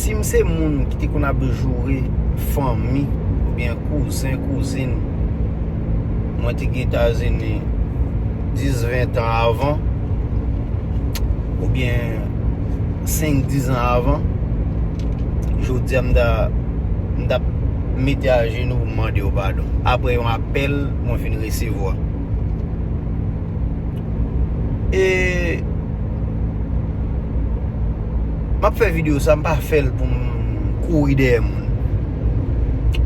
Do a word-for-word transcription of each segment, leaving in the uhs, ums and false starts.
Si m se moun ki te konn ap joure fanmi oubyen kouzen, kouzin mwen te gen Etazini dis, ven tan avan, oubyen senk, dis an avan, jodi a m ta, m t ap mete ajenou pou m mande yo padon. Apre yon apèl mwen fin resevwa. E m ap fè videyo sa, m pa fè l pou m kouri dèyè moun.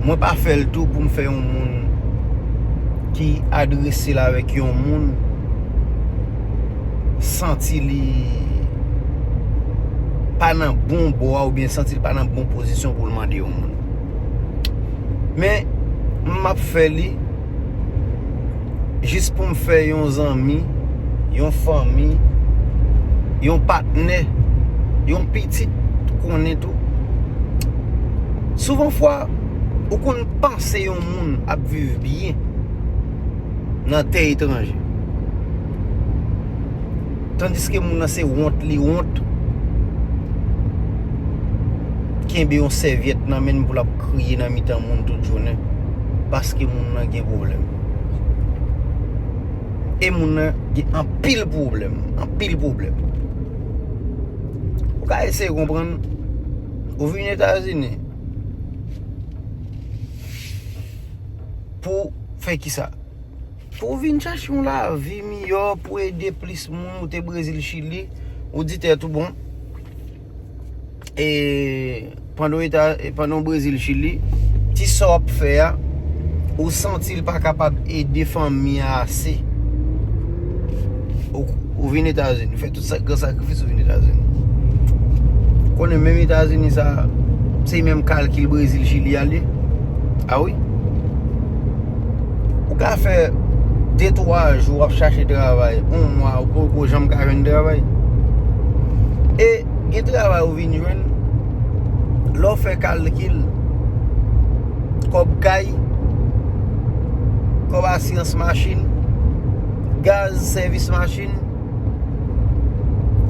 Mwen pa fè l tou pou m fè yon moun ki adrese l avèk yon moun santi li pa nan bon bò a oubyen santi li pa nan bon pozisyon pou l mande yon moun. Men, m ap fè li jis pou m fè yon zanmi, yon fanmi, yon patnè, yon pitit konnen tou. Souvan fwa, ou konn panse yon moun ap viv byen nan tè etranje. Tandiske moun nan se wont li wont kenbe yon sèvyèt nan men l pou l ap kriye nan mitan moun tout jounen. Paske moun nan gen pwoblèm. E moun nan gen anpil pwoblèm. Anpil pwoblèm. Ou ka eseye konprann. Ou vin Etazini pou fè kisa? Pou w vin chache yon lavi miyò, pou ede plis moun, ou te Brezil, Chili, ou di tèt ou bon. E pandan w eta, e pandan w Brezil, Chili, ti sa w ap fè a, ou santi l pa kapab ede fanmi an ase. Ou, ou vin Etazini, ou fè tout sa, gran sakrifis, ou vin Etazini. Konnen menm Etazini sa, se menm kalkil Brezil, Chili a li ye. A wi. Ou ka fè de, twa jou w ap chache travay, yon mwa, ou poko janm ka jwenn travay. E gen travay ou vin jwenn, lè w fè kalkil, kòb kay, kòb asirans machin, gaz, sèvis machin,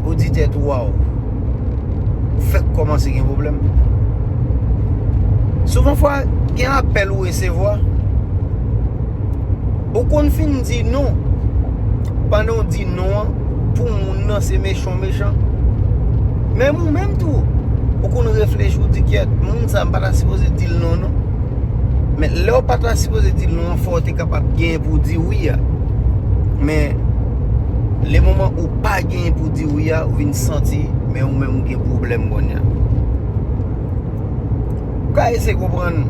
ou di tèt ou, waw, ou fèk kòmanse gen pwoblèm. Souvan fwa, gen apèl ou resevwa, ou konn fin di non. Pandan w di non an, pou moun nan se mechan w mechan. Menm ou menm tou, ou konn reflechi, ou di, kyèt, moun sa, m pa ta sipoze di l non, non. Men lè w pa ta sipoze di l non an, fò w te kapab genyen pou w di wi a. Men lemoman ou pa genyen pou w di wi a, ou vin santi, men ou menm ou gen pwoblèm kounye a. Ou ka eseye konprann,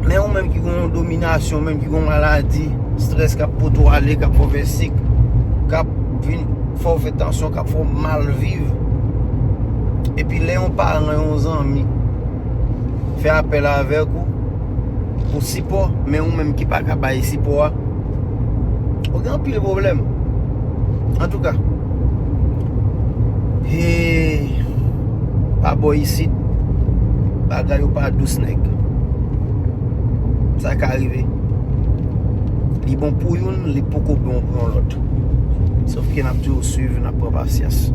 men ou menm ki gen yon dominasyon, menm ki gen yon maladi, estrès k ap pote w ale, k ap fè w fè sik, k ap vin fè w fè tansyon, k ap fè w mal viv. Epi lè yon paran, yon zanmi fè apèl avèk ou pou sipò, men ou menm ki pa ka bay sipò a, ou gen anpil pwoblèm. Antouka, e pa bò isit, bagay yo pa dous, nèg. Sa ka rive. Li bon pou youn, li poko bon pou yon lòt. Sòf ke n ap toujou swiv, n ap pran pasyans.